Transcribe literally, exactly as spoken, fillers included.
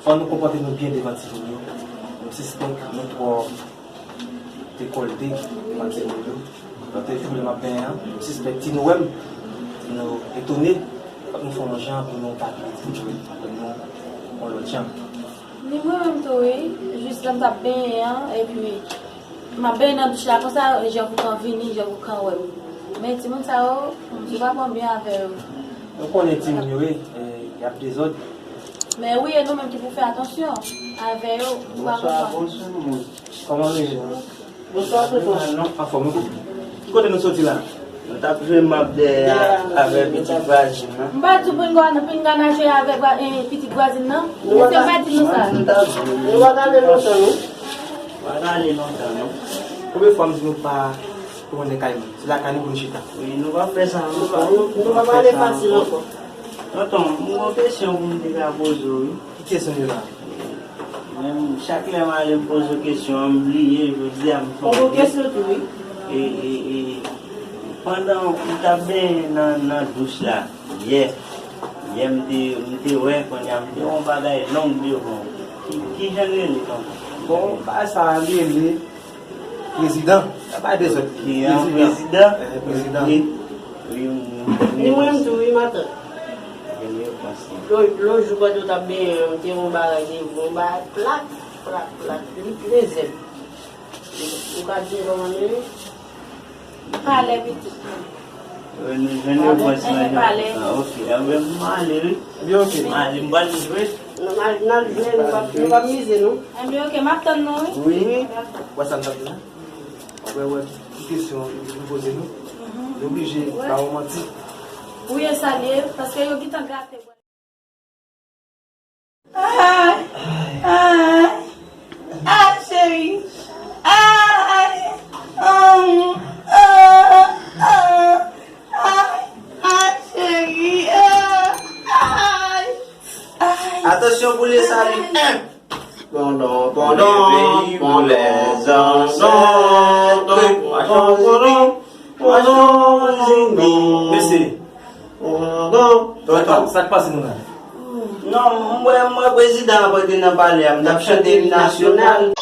Fò nou konpòte nou byen devan timoun yo. Nou sispèk nou twò dekolte devan timoun yo. Lòt jou lè m ap benyen an, nou sispèk si nou wè m, nou etone, fòk nou fè yon jan pou nou pa kite timoun yo wè nou yon lòt jan. Ni mwen menm tou wi, jis lè m t ap benyen an, epi m ap benyen nan douch la konsa, jan pou kan vini, jan pou kan wè m. Men timoun sa yo, m pa bon byen avè yo. Nou konnen timoun yo wi, e, y ap dezòd. Men wi, e nou menm ki pou fè atansyon avè yo, nou pa konprann. Bonswa, bonswa, moun. Kòman nou ye? Bonswa, tonton. Non, anfòm, wi. Ki kote nou soti la? Nou t ap jwe map dèyè avè pitit vwazin nan. M pa di w pinga, pinga n a jwe avè vwa-, e, pitit vwazin nan? Misye pa di nou sa. Nou t ap jwe. Nou pa t ale lontan, non. Pa t ale lontan, non. Konbyen fwa m di nou pa tounen kay mwen? Se lakay nou pou n chita. Wi, nou pa fè sa ankò. Nou pa, nou, nou pa pale fasil ankò. Tonton, m gen yon kesyon pou m te ka poze w, wi. Ki kesyon yo la? Menm chak lè m ale m poze w kesyon an, m bliye, jodi a m sonje. Ou gen kesyon tou, wi. E, e, e, pandan m t ap benyen nan, nan douch la, yè, yè m te, m te wè, kounye a m te wè yon bagay long devan w. Ki, ki jan l rele, tonton? Bon, bagay sa a li rele Prezidan. Sa pa de zòt. Ki an prezidan? Eh, prezidan. Wi. Wi, m, m, ni mwen m tou, wi, matant. Gen repons li. Lò, lò jou pandan w t ap benyen an, m te wè yon bagay devan w, yon bagay plak, plak, plak, li plezè m. Ou ka di m kòman li ye? Pale pitit mwen. Wi, nou jwenn repons nan. Pale. Ah, ok. Enben, m ale, wi. Ebyen, ok. M ale, m pral jwe. N al, n al jwe, nou p ap, nou p ap mize, non. Enben, ok, m ap tann nou, wi. Wi. Wè sa m t ap di la? Wè, wè, ki kesyon yo vin poze nou. Nou oblije ba yo manti. Wi, e sa l ye, paske yo gentan gate. Ay, ay, ay, cheri. Ay, hum, ah, ah, ay, ay, cheri, ah, ay, ay. Atansyon pou le sali. Pondon, pondon, pondon, pondon, pondon, pondon, pondon, pondon, pondon. Mesye. Tonton, sa k pase nou la? Non, m wè, m wè prezidan an pote nan palè a, m t ap chante im nasyonal.